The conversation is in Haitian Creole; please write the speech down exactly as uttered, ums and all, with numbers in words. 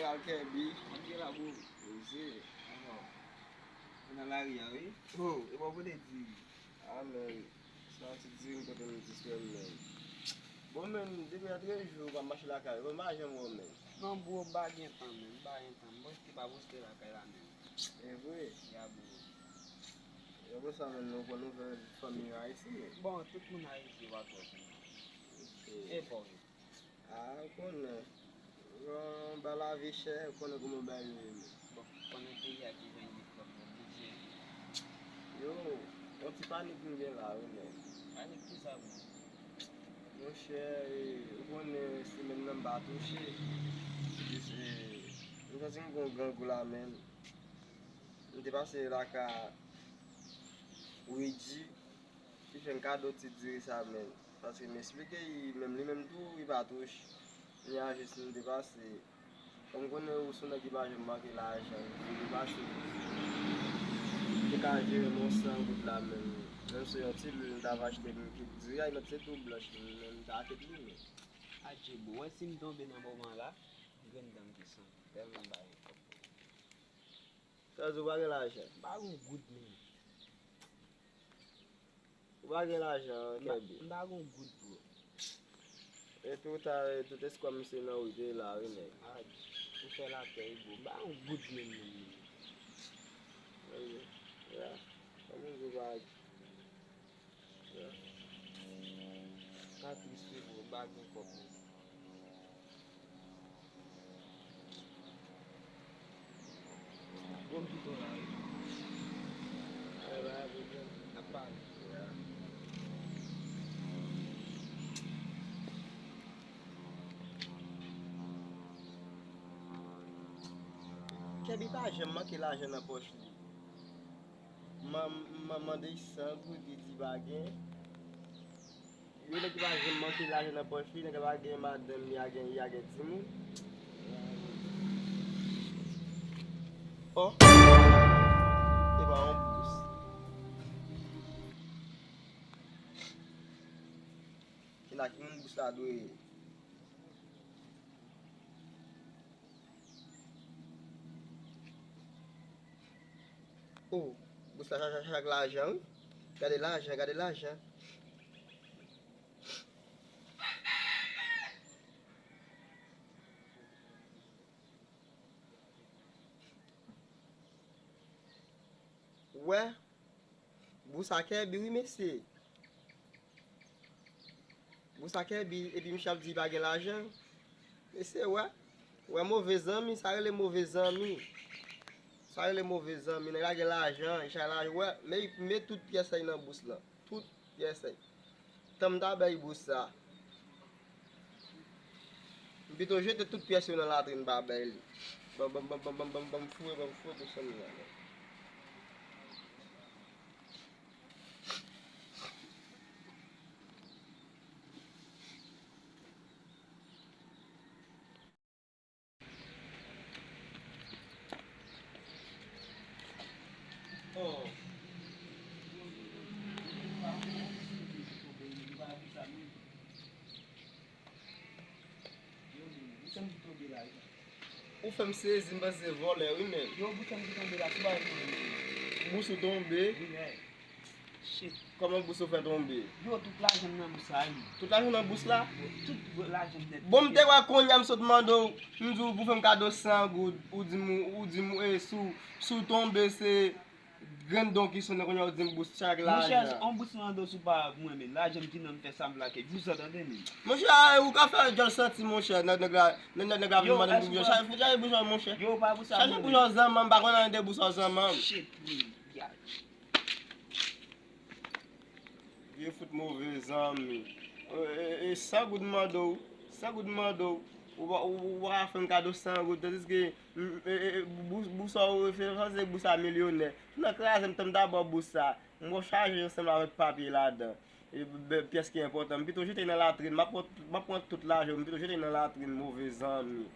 Al Kèbi. Kòman w ye la, bro? Poze. Ankò. Ou nan lari a, wi. Oh, e bò kote di. Ah, men. Se yon ti diri kote m distrè m, men. Bon, men, depi a trèz jou, m ap mache lakay ou, m pa janm wè w, men. Non, bro, m pa gen tan, men. M pa gen tan. M poste pa poste lakay la, men. E vre? Ya, bro. E konsa, men, nou pran nouvèl fanmi Ayiti, men. Bon, tout moun Ayiti, w ap wè. Ok. E pa w ye. Ah, ou konnen. Anba lavi chè, ou konnen kòman bagay yo ye, men. Bon, konnen peyi a ki jwenn big kòb nan bidjè. Yo, yon ti panik m gen la, wi, men. Panik kisa, bro? Monchè, eh, ou konnen semèn nan m pa touche. Jis, eh, m santi m gon grangou la, men. M te pase lakay Ouidji. Li fè m kado ti diri sa, men. Paske m esplike li, menm li menm tou, li pa touche. Kounye a jis m te pase. Kòm m konnen ou se yon nèg ki pa janm manke lajan, m te pase. M te ka jere m yon san goud la, menm. Menm si yon ti lwil m t ap achte, m kit diri a, li mèt se tou blanch, men m ta kit li, men. Adje, bro, wè si m tonbe nan moman la, grenn dan m ki sanble, tèlman m pa gen kòb. Sa di w pa gen lajan? M pa gen yon goud, men. Ou pa gen lajan, Kèbi? M pa gen yon goud, bro. E tout a, e tout espwa m se nan ou te la, wi, nèg. Ah, ou fè lapè, wi, bro. M pa gen yon goud, men, men, men. Wi, ya. Kòman ou pa gen? Sa tris wi, bro, m pa gen kòb, men. Bon, m kite w la, wi. Alright, bro. N ap pale. Kèbi pa janm manke lajan nan pòch li. Man, man, mande san goud, li di pa gen. Yon nèg ki pa janm manke lajan nan pòch li, nèg la pa gen madanm, li a gen, li a gen timoun. Oh, e pa yon bous. Ki la ki moun bous la dwe ye? Oh, bous la chaje, chaje ak lajan, wi. Gade lajan, gade lajan. Wè, bous a Kèbi wi, mesye. Bous a Kèbi, epi misye ap di li pa gen lajan. Mesye, wè. Wè move zanmi, sa rele move zanmi. Sa rele move zanmi, nèg la gen lajan, li chache lajan. Wè, men, men tout pyès li nan bous lan. Tout pyès li. Tan m ta bay bous sa. M pito jete tout pyès yo nan latrin pa bay li. Ban, ban, ban, ban, ban, ban, ban m foure, ban m foure pou sanm nan. Ou fè m sezi, m panse se vòlè, wi, men. Yo, bous an ki tonbe la, sou bagay ki tonbe. Bous ou tonbe? Wi, men. Shit. Kòman bous ou fè tonbe? Yo, tout lajan m nan bous la, wi. Tout lajan nan bous la? Yo, tout lajan m nèt. Bon, m te wè kounye a m sot mande w, m di w pou fè m kado san goud, ou di m, ou di m, e, si w, si w tonbe, se grenn don ki sonnen, kounye a w di m bous chak lajan. Monchè, on bous nan do sou pa mwen, men lajan m ki nan m fè sa m lage. Bous an tande, men. Monchè, ou ka fè djòl santi, monchè, nèg, nèg la, nèg, nèg la vin mande m pou djòl. Chaje, chaje bous an, monchè. Yo, pa bous a. Chaje bous an zanmanm, m pa konn anyen de bous an zanmanm. Shit, men. Vye fout move zanmi. E, e, e, san goud mande w, san goud mande w, ou pa, ou, ou pa ka fè m kado san goud, tandiske, m, e, e, e, bous, bous sa ou fè, sa se bous a milyonè. Nan kraze m, tan m ta ba w bous sa, m pral chaje ansanm avèk papye ladan. E, be, pyès ki enpòtan. M pito jete nan latrin, m ap pran, m ap pran tout lajan, m pito jete nan latrin, move zanmi.